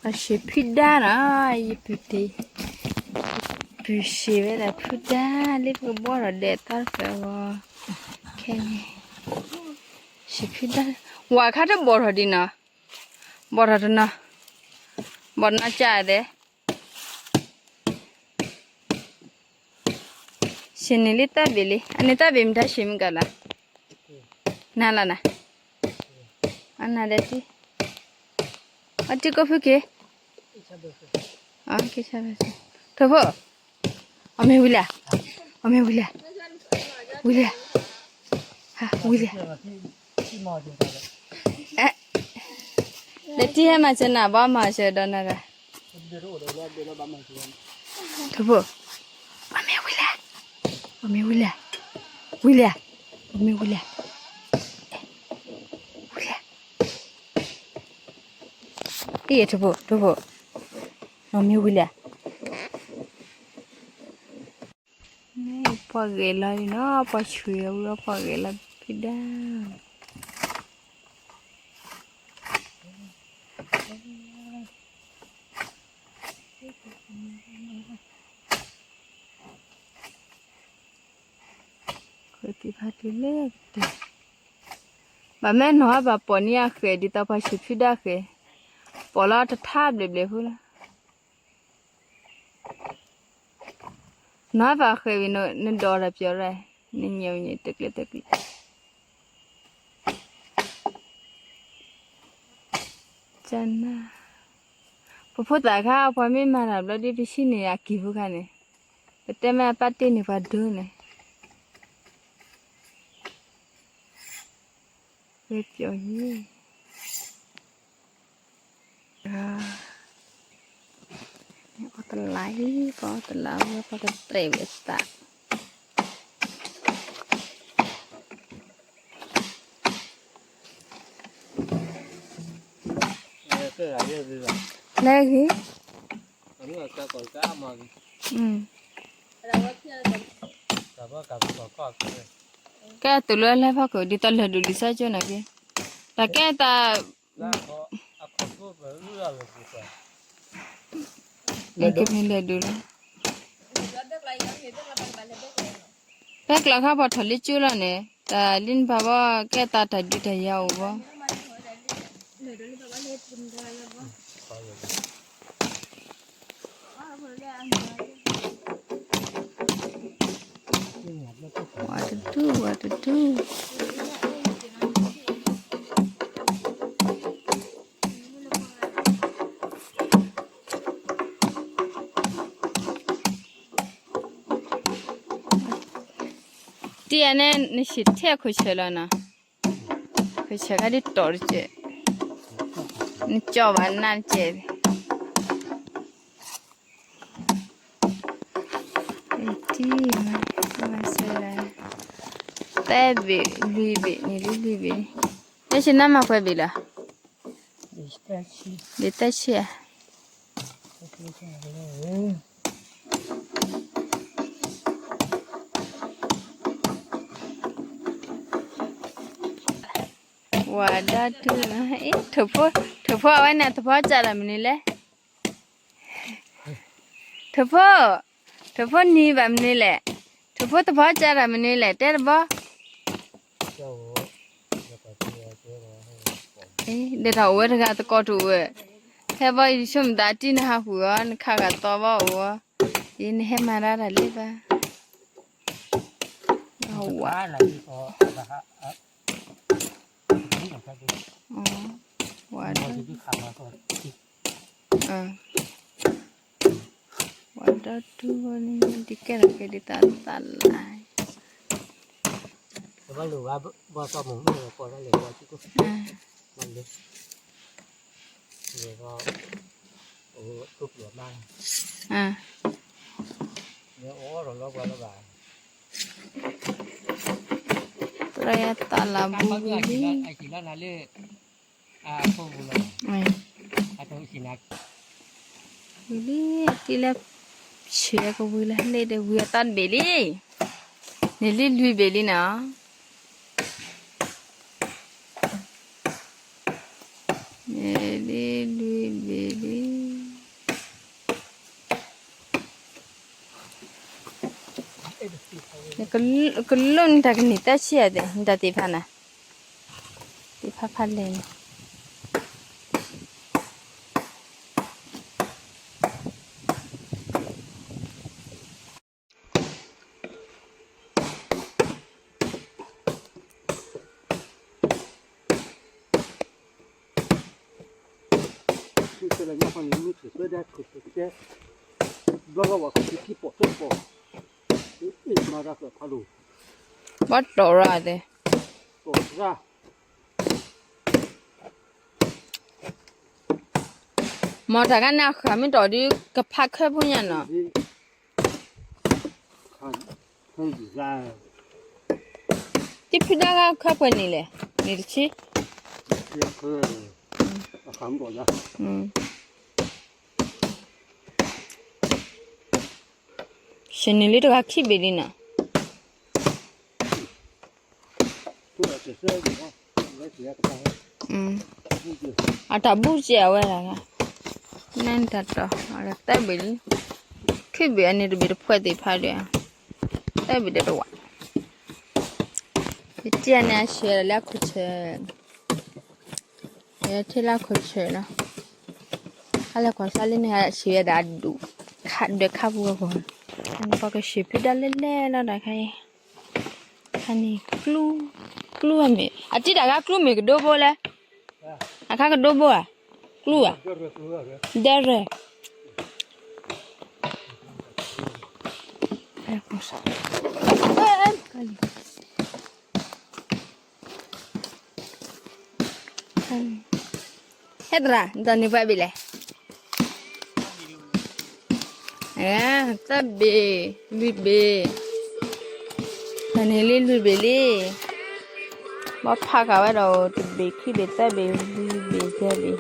ဆံးဖုဒၣ်နီၤ, ယပုၢ်တ့, ပုၢ်ဆံးဝဲဒၣ်ဖုဒၣ်လၢပကဘီၣ်ထီၣ်ဒဲးသီတဖျၢၣ်အဂီၢ်, ခဲန့ၣ်, ဆံးဖုဒၣ်, ဝၤခါတဘီၣ်ထီၣ်ဒံးနီၤ, ဘီၣ်ထီၣ်တနီၤ, ဘီၣ်တနီၤကၢ်ဒဲး ဆံးန့ၣ်လံတၢ်ဘ့ၣ်လံ, အန့ၣ်တၢ်ဘ့ၣ်မ့ၢ်တၢ်ဆံးမုၢ်ကလၤ, နၤလီၤနၤ, အနၤဒဲးတံၢ်, အတံၢ်ကိၢ်ဖုက့ၤ, ထိၣ်ဖိ, အမ့ၢ်ဝံၤလံ, အမ့ၢ်ဝံၤလံ, ဝံၤလံ, ဝံၤလံ, ဒဲးတံၢ်ဟဲမၤစၢၤနၤဘၣ်မၤစၢၤဒီးနၤရၤ ထိၣ်ဖိ, အမ့ၢ်ဝံၤလံ, အမ့ၢ်ဝံၤလံ, ဝံၤလံ, အမ့ၢ်ဝံၤလံ, ဝံၤလံ, အံၤထိၣ်ဖိ, ထိၣ်ဖိ, အမ့ၢ်ဝံၤလံ, ပှၤဂဲၤလီၤနီၤ, ပှၤဆှံဝဲပှၤဂဲၤလီၤဖုဒၣ် ဃုသံၣ်ဖးတုၤလၢကတၢၢ်, ဘၣ်မ့ၢ်နီၢ်ဘၣ်ပိာ်န့ၢ်အဃဲၤ ဒ်သိးပှၤဆံးဖုဒၣ်ဃဲၤ, ပိာ်လီၤတထါဘျဲးဘျဲးဖိလီၤ. နီၢ်ဘၣ်ဃဲၤဝံၤ နဒိးတၢ်ပျီၤရၢ်, နညဲၣ်ညဲၣ်တကျဲတကျဲ ကနၣ်, ပဖိသၣ်ခါ ပှၤမ့ၢ်မၤတၢ်ဘျီဒ်ပဆံၣ်န့ၣ် အကံၢ်ဖိခါန့ၣ်, ပတဲမ့ၢ်အပၢ်တ့ၢ်န့ၣ် ပှၤဒိန့ၣ်, ဝဲပျီၤယံၤ, အီၣ်တလါအံၤ ပအီၣ်တလါဝဲ ပကတြဲၤဝဲသး လဲဂ့ၤ, ကဲတုၤလၢလဲၤဖီခိၣ် ဒ်သိးလၢာ်ဒိၣ်လံစၢ်ကၠိၣ်န့ၣ်က့, တၢ်ကဲတၢ် ကမ့ၢ်လဲၤဒိၣ်လီၤ, ဖဲကျီခါပှၤထီၣ်လၢကၠိလီၤန့ၣ် တၢ်လၢနပာ်ဘၣ်ကဲတၢ်တၢ်ဒုးတၢ်ယၤအိၣ်ဘၣ် ဝါတဒူၣ် ဝါတဒူၣ် တံၢ်အန့ၣ် နဆံးထဲခိၣ်ဆၢလီၤနီၤ, ခိၣ်ဆၢခါဒ်တီၤတကဲး, နကၠီဘၣ်နၢ်တကဲး, တံၢ်မၤစၢၤလၢ သၢဘ့ၣ်လွံၢ်ဘ့ၣ်န့ၣ်လံ လွံၢ်ဘ့ၣ်န့ၣ်, ယဲၢ်ဆံနၢ်မၤပှဲၤဘ့ၣ်လီၤ, ဘ့ၣ်သၢဆံဧါ ဝၤဒီတူၢ်, ထိၣ်ဖိ ထိၣ်ဖိအဝဲန့ၣ် သဖီစးတၢ်မနုၤလဲၣ်, ထိၣ်ဖိ, ထိၣ်ဖိနံၤဘၣ်မနုၤလဲၣ်, ထိၣ်ဖိသဖီစးတၢ်မနုၤလဲၣ် တဲတဘီ ဒီးတၢ်အိၣ်ဝဲတဂၤသကိးတအိၣ်ဝဲ, ဖဲဘီယဆိကမိၣ်သးတံၢ်နဟးဃုာ်အီၤ နခးဂၤသီဘီအိၣ်အီၤ, ယနဟဲမၤဒၣ်တၢ်လၢဘၣ်, ဝၤ, ဝၤဒီတူၢ်န့ၣ် ဒ်ကဲထီၣ်ကဲဒ်သးသးလၢ ဘၣ်လၢဘၣ်သီမုၢ်မုၢ်လီၤ ပှၤတၢ်လဲၤဝဲကၠိ, ဘၣ်လၢ အိၣ်ကျိပျီၤမး, အိၣ်ဒီးလီၤပှၤလီၤဘၣ်, သရၣ်ယသးလၢဘူဝံၤလံ, အခိၣ်ပူၤလီၤ, ဝံၤလံ, တံၢ်လၢ ဆံးကဝံၤလၢန့ၣ်ဒီး ဝံၤအသီတဘ့ၣ်လံ, န့ၣ်လံလွံၢ်ဘ့ၣ်လံနီၤ, န့ၣ်လံလွံၢ်ဘ့ၣ်လံ ကလိၣ်နတၢ်ကနံၣ်သၢဆံယဲၢ်သ့ၣ် နတၢ်သ့ၣ်တဖၣ်န့ၣ်, သ့ၣ်တဖၣ်ဖးလဲၢ်န့ၣ်, ဘၣ်တီၢ်ရၣ်သ့ၣ်, မ်တၢ်ဂၤန့ၣ်အဃၢၤမ့ၢ်တီၢ်ဒုးကဖးခဲဖိညါနီၤ, တံဖုဒါဂၤခဲပှဲၤနံၣ်လဲၣ်, နံၣ်တဆံ, ဆံနံၣ်လံတဂၤခံဘ့ၣ်လံနီၤ, အတၢ်ဘူၣ်စဲးအဝဲဒၣ်, နတၢ်တီၢ်သၢဘ့ၣ်လံ, ခံဘ့ၣ်အန့ၣ်တဘ့ၣ်တဖှဲးသ့ၣ်တဖၣ်ဒီး, သၢဘ့ၣ်ဒီးတဝး, ယတံၢ်န့ၣ်အဆဲးဒီးလၢအခိၣ်ဆၢ ထံလၢခိၣ်ဆၢနီၤ, ဟါလၢကွၢ်စါလံန့ၣ် ဆံးဝဲဒၣ်အဒူၣ်, ခးဒွဲခါပူၤဝဲပူၤ, ပှၤကဆံးဖုဒါလဲၣ်လဲၣ်လီၤတၢ်ခါအံၤ, ခါန့ၣ်, ကျူဝဲမ့ၢ် အတံၢ်တၢ်ခါကျူမ့ၢ်ကဒိဘိလဲၣ်, အခါကဒိဘိဧါ, ကျူဧါ, ဒဲရဲၣ် ဟဲသရၣ် နတၢ်န့ၢ်ပှဲၤဘ့ၣ်လဲၣ်, သၢဘ့ၣ်, လွံၢ်ဘ့ၣ်, တၢ်န့ၢ်လံလွံၢ်ဘ့ၣ်လံ, ဘၣ်ဖးဃာ်ဝဲဒီးတဘ့ၣ်ခံဘ့ၣ်သၢဘ့ၣ်လွံၢ်ဘ့ၣ်ယဲၢ်ဘ့ၣ်,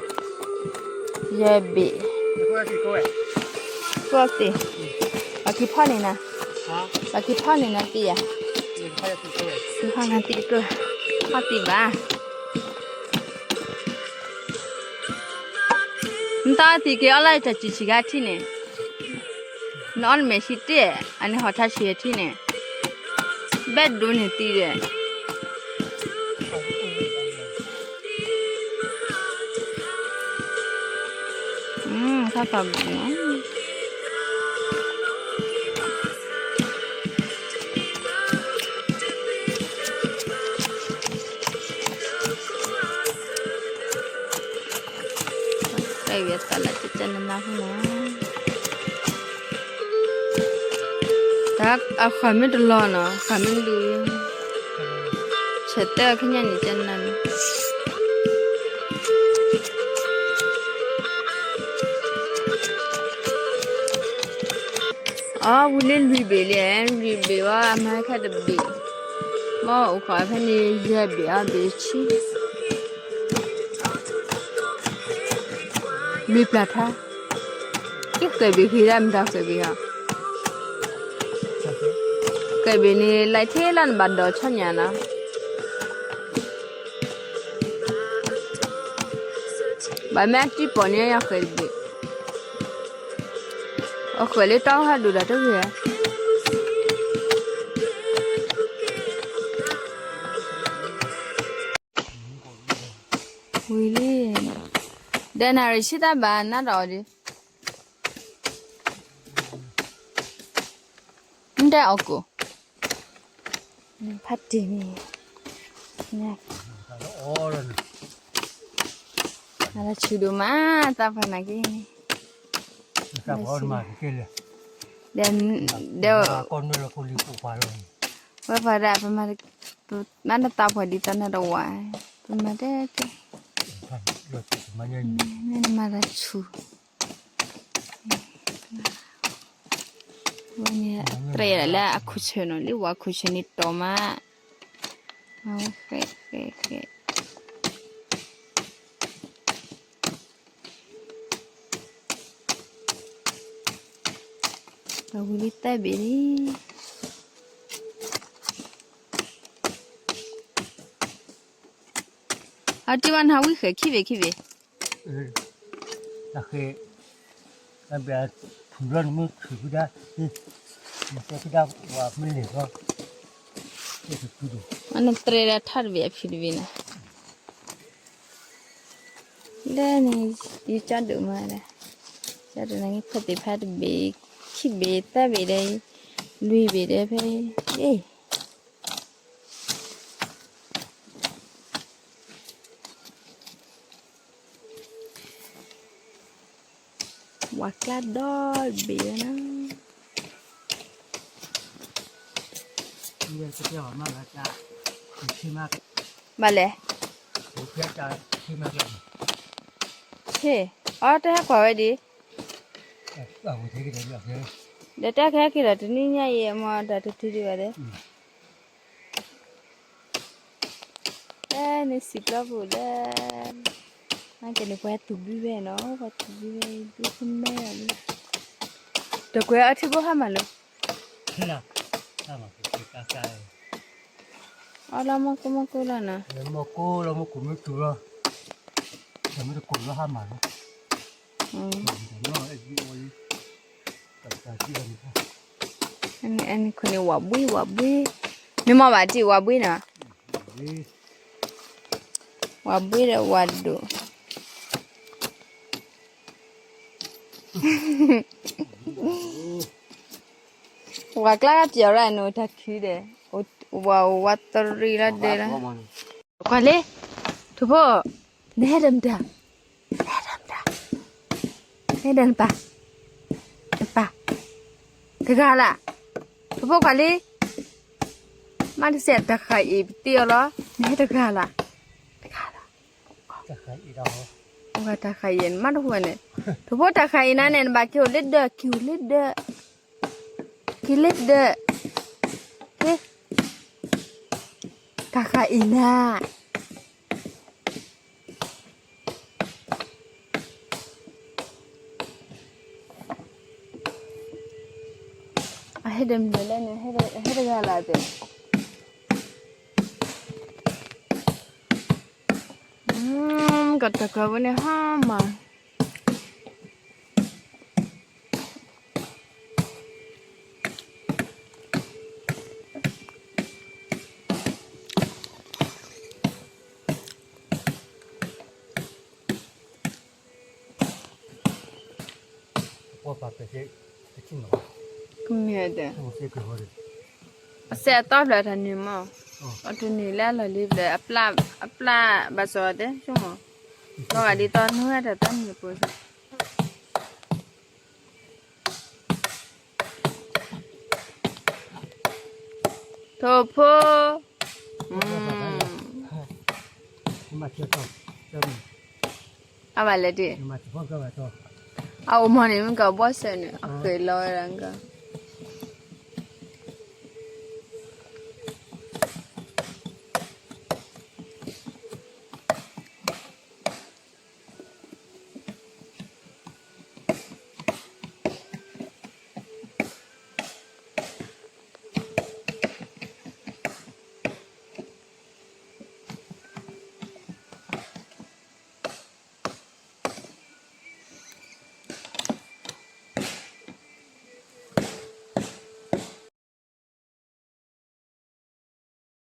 ယဲၢ်ဘ့ၣ်, သီၣ်သ့ၣ်, ပှၤက့ၤဖီၣ်န့ၢ်နၤ, ပှၤက့ၤဖီၣ်န့ၢ်နၤသံဧါ, ဖီၣ်နၤသံတကၢၢ်, ဖီၣ်သံဘၣ် နတၢ်အီသံးက့ၤအီၣ်လၢတၢ်စံးဆံးဂၤထံၣ်န့ၣ်, နအီၣ်နမဲာ်ဆံတ့ၢ်, အန့ၣ်ဟီၣ်ထါဆံးထံၣ်န့ၣ်, ဘဲၣ်ဒိန့ၣ်သံဒီး, ထီၣ်သီၣ်ဘၣ်နီၤ တၢ်ဝံၤအသးလၢကကနနၢ်ဟူနီၤ, တၢ်အဃၢၤမ့ၢ်တလီၤနီၤ ဃၢၤမ့ၢ်လံ, ဆဲးတဲအီၤခဲညါန့ၣ်ကနနၢ်န့ၣ် အဝံၤလံလွံၢ်ဘ့ၣ်လံ, လွံၢ်ဘ့ၣ်ဝဲအမၤခဲတဘ့ၣ်, မ့ၢ်အိၣ်ခိးဖဲန့ၣ်ယဲၢ်ဘ့ၣ်အဘ့ၣ်ဆံ, မ့ၢ်ပျၢ်ထါ, ကဲဘ့ၣ်ဃ့ဒၣ်မတၤဃဲဘ့ၣ်ဟီ, ဃဲဘ့ၣ်န့ၣ် လၢထဲလၢနဘၣ်ဒိးဆီညါနီၤ ဘၣ်မ့ၢ်အတံၢ်ပိာ်န့ၣ်ယဃဲတဘ့ၣ်, အဃဲလၢတၢ်ဟဲဒိၣ်ဒၣ်တဂ့ၤဧါ, ဝံၤလံ, ဒီးနၤရံၣ်ဆံတၢ်ဘၣ်နၤဒီးအီၤဒ် နတဲအီၤကိၣ်, ဖးတံၢ်န့ၣ်, နလၢဆူၣ်ဒိၣ်မး သးပှၢ်နာ်က့န့ၣ်, ဒီး, ဒီး, ဝဲပှၤဒၣ် ပမၤ, မၤတသးပှၢ်ဒ်သိးနတဝၤ, ပမၤတဲကဲ, မၤတၢ်ဆူၣ် ဝဲန့ၣ် တြဲၤလၢအခိၣ်ဆၢနီၤ လၢဝဲခိၣ်ဆၢန့ၣ်တီၤမး, အဝဲဃဲ, ဃဲ, ဃဲ, အဝံၤလံသၢဘ့ၣ်လံ. အတံၢ်ဝဲနဟးဝံၣ်ဃဲၤခံဘ့ၣ်ခံဘ့ၣ်, တၢ်ဃဲၤ, တၢ်ဘၣ်ထူၣ်လီၤနမ့ၢ်ထူၣ်ဖုဒၣ်, နတဲဖုဒၣ်ဝဲမ့ၢ်လဲၤလီၤ, အနတြဲၤဒီးထီၣ်တဘ့ၣ်အဖံတဘ့ၣ်န့ၣ်, လၢန့ၣ် ယကၠီဒိၣ်မးဒီး, ကၠီဒိၣ်န့ၣ်ဖီၣ်သ့ၣ်ဖးတဘ့ၣ်, ခံဘ့ၣ်သၢဘ့ၣ်ဒီး, လွံၢ်ဘ့ၣ်ဒီးဖဲ, အ့ ဝၤကျါဒီဘ့ၣ်ဝဲနီၤ, ဘၣ်လဲၣ်, ဟ့ၣ်, အီ တဟဲကွၢ်ဝဲဒံး, ဒီးတၢ်ကဟဲက့ၤဒီးတနံၤညါအံၤ အမ့ၢ်တၢ်တတုၤဒံးဘၣ်ဒီး ဖဲန့ၣ်စံာ်ပျီပူၤလၢ, နာ်က့န့ၣ် ပှၤသူၣ်ဘံၣ်ဝဲနီၤ, ပှၤသူၣ်ဘံၣ်ဝဲ ဘံၣ်ကမဲလီၤ, တကွဲးအီထံဘိဟါမၢ်လီၤ, အီလီၤမီၢ်ကိၢ်မီၢ်ကိၢ်လီၤနီၤ, မီၢ်ကိၢ်လီၤ မီၢ်ကိၢ်မ့ၢ်တုၤလီၤ, တမ့ၢ်တကိၢ်လီၤဟါမၢ်လီၤ, အန့ၣ် အန့ၣ်ခိၣ်န့ၣ် ဝၤဘှံး ဝၤဘှံး, မ့ၢ်မီၢ်ဘၣ်တံၢ် ဝၤဘှံးနီၤ, ဝၤဘှံးဒီးဝၤဒိၣ်, ဝၤကျါကပျီၤရၣ်န့ၣ် တၢ်ခံဒီး, ဝၤအိၣ်ဝၤတရံးလီၤဒဲးလီၤ, ကွၢ်လံ, ထိၣ်ဖိ, နဟဲဒီးမတၤ နဟဲဒီးမတၤ, နဟဲဒီးနပၢ်, နပၢ်, တဂၤလၢ်, ထိၣ်ဖိကွၢ်လံ, မ့ၢ်တစဲးတၢ်ဃာ်အံၤပတ့အီၤလီၤ, နဟဲတဂၤလၢ်, တဂၤလၢ်, တၢ်ဃာ်အံၤ မ့ၢ်တဟူဝဲန့ၣ်, ထိၣ်ဖိတၢ်ဃာ်အံၤနၤန့ၣ် နဘၣ်က့ၤအိၣ်လၢဒၢး က့ၤအိၣ်လၢဒၢး, က့ၤလၢဒၢး, က့ၤ, တၢ်ဃာ်အံၤနၤ အဟဲဒီးမတၤလဲၣ်န့ၣ်, ဟဲတဂၤလၢ်သ့ၣ်, ကတၢၢ်ကီၢ်ဝဲန့ၣ်ဟါမၢ် ကမ့ၢ်ဒဲး, အစဲးအတီဖျၢၣ်တၢ်နုာ်မး, အတနုာ်လၢအလီၢ်လံဖျၢၣ်, အပျၢ်ဘၣ်စီၤတဲဆိမး, လီၤဂာ်ဒ်သိးနဝဲတၢ်တၢ်နုာ်ပူၤ, ထိၣ်ဖိ, အဘၣ်လဲၣ်ဒ်, အအိၣ်မီၢ်န့ၣ် မ့ၢ်ကဘီၣ်စဲးန့ၣ် အဃဲၤလီၤဝဲဒၣ်က